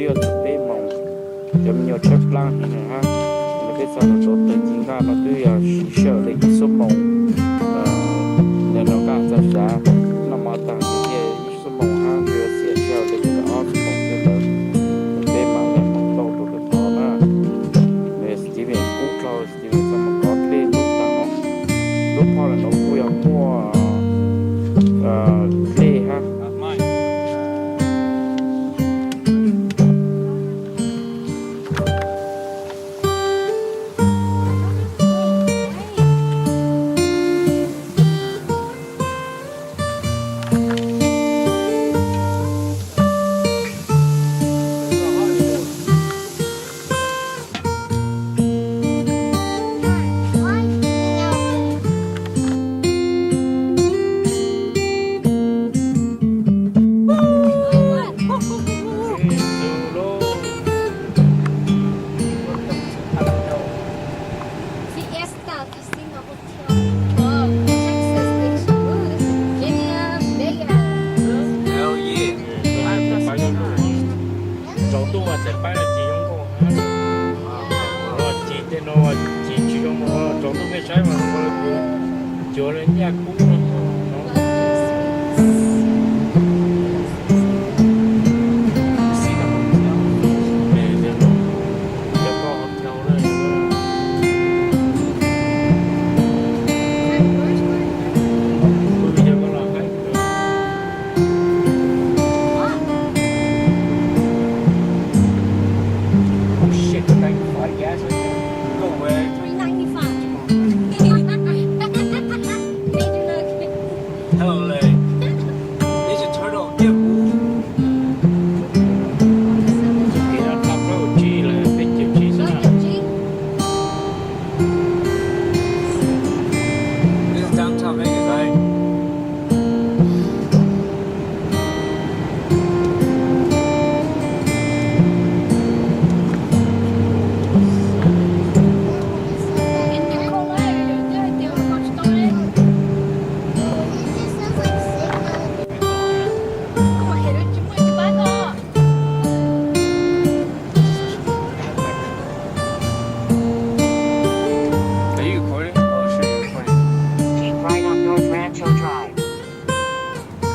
Txog peb moos, cov me nyuam tshaib plab heev na, peb txog rau tog twg ci nqaj no twb yog siv sij hawm li ib xuab moos. Ntawm no nqaj txog sav, noj mov tag thiaj ib xuab moos hab, yuav xiam sij hawm li ob xuab moos thiab ntawd, peb mam li mus tau rau tom tod na. Nws Steven kub dhau, Steven txoj mus kov dlej lub taag no, lub phoj ntawm no kuj yog muaj dlej hab. Fiesta Casino Hotel. Oh, Texas Station. Ooh, this is Virginia, Vegas. Hell yeah. Tsaus ntuj mas txawm pab los tsis zoo nkauj, los tsis tej no tsis tsis zoo, tsaus ntuj mej saib mas cuag li nyaj kub no. Oh shit, ninety-five gas right there. No way. Three ninety-five. Major look. Hello, Larry. Ninja Turtle, get moved. Kev no tau plaub caug tsib los peb caug tsib xwb na. This is downtown Vegas, right? Are you recording? Oh, shit, you're recording. Keep right on North Rancho Drive.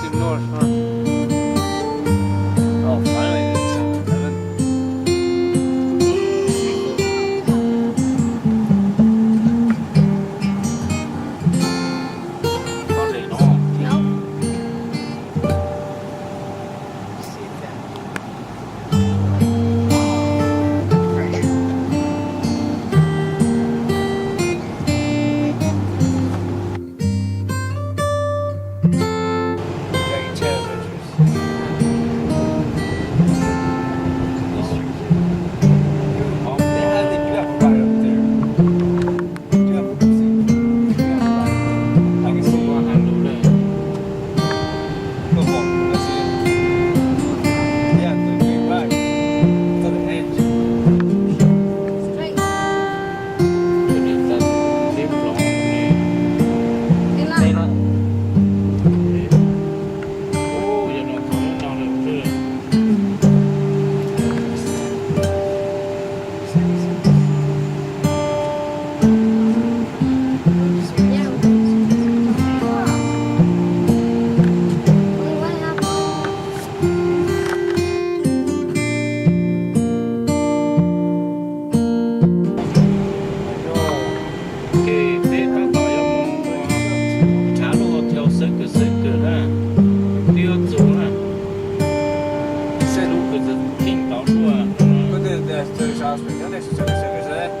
Keep north, huh? Oh, finally, it's seven eleven. Có gì đó. Ces peb tab tom yuav mus nrhav lub hotel xwb kawg xwb kawg na, twb yuav txug na, seb lub kws txug theej tau tuaj. Twenty-seven, twenty-six.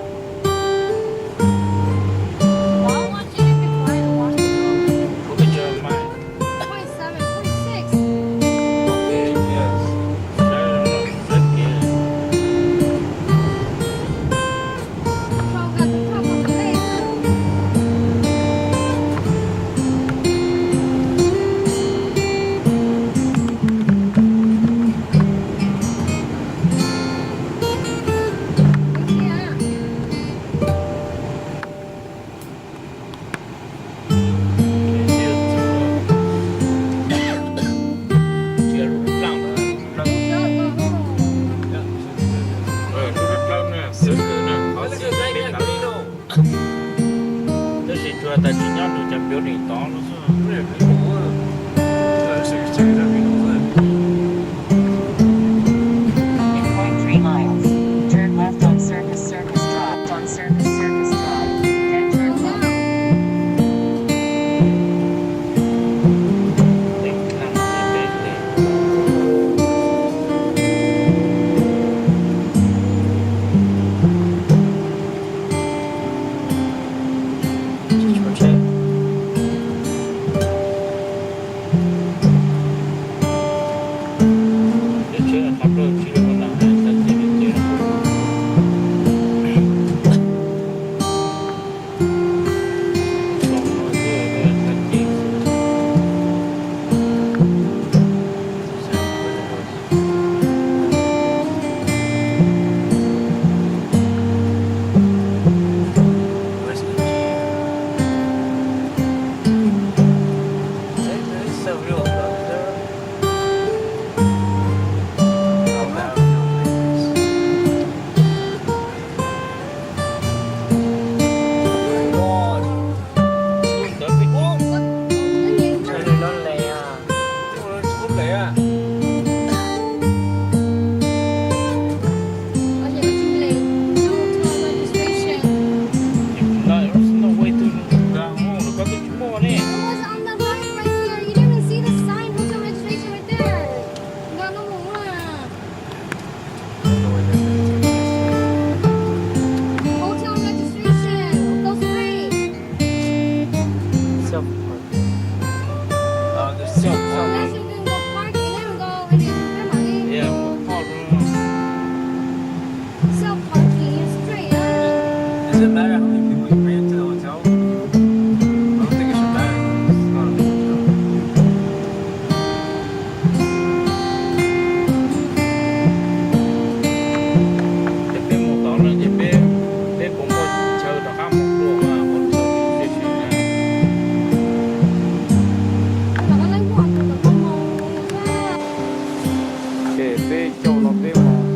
Peb caug no peb mus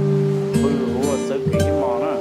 pw huv xeeb kis ib hmos na.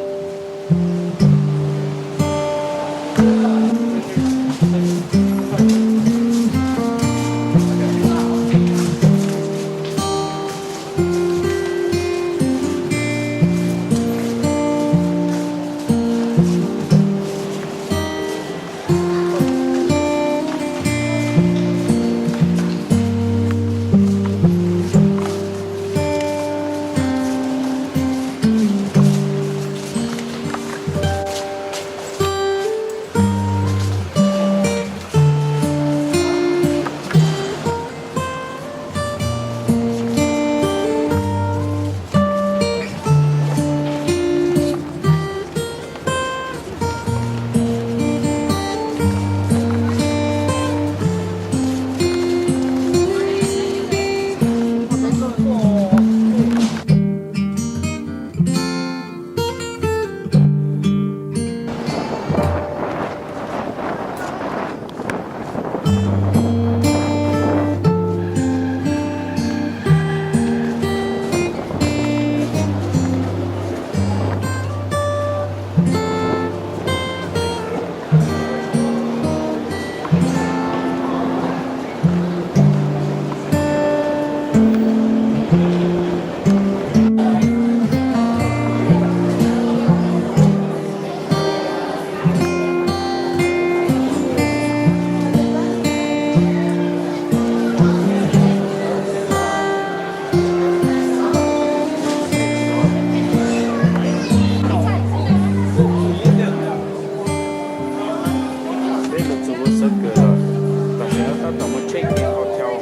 Peb mus txog lub xeeb kis lawm, tam sim no tab tom mus check in hotel.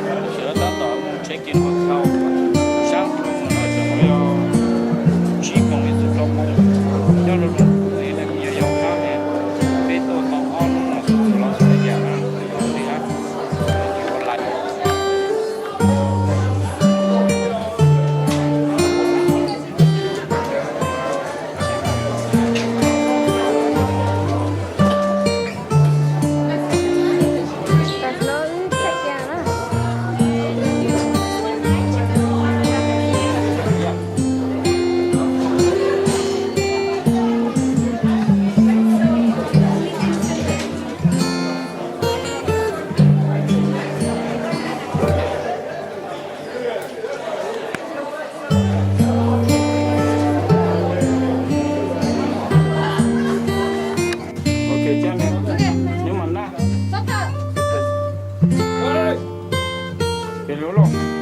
Tam sim no tab tom mus check in hotel, sab ntuj no tseem muaj li tsib moos yim cuaj plaub moos, nyob rau lub ntuj li ne, yog yog qab li, peb tuaj tau ob hnub no xwb txog los xyov yam na, li hab, ua lais. Ok, cab me, nyob mas nab. Pem lug lauj.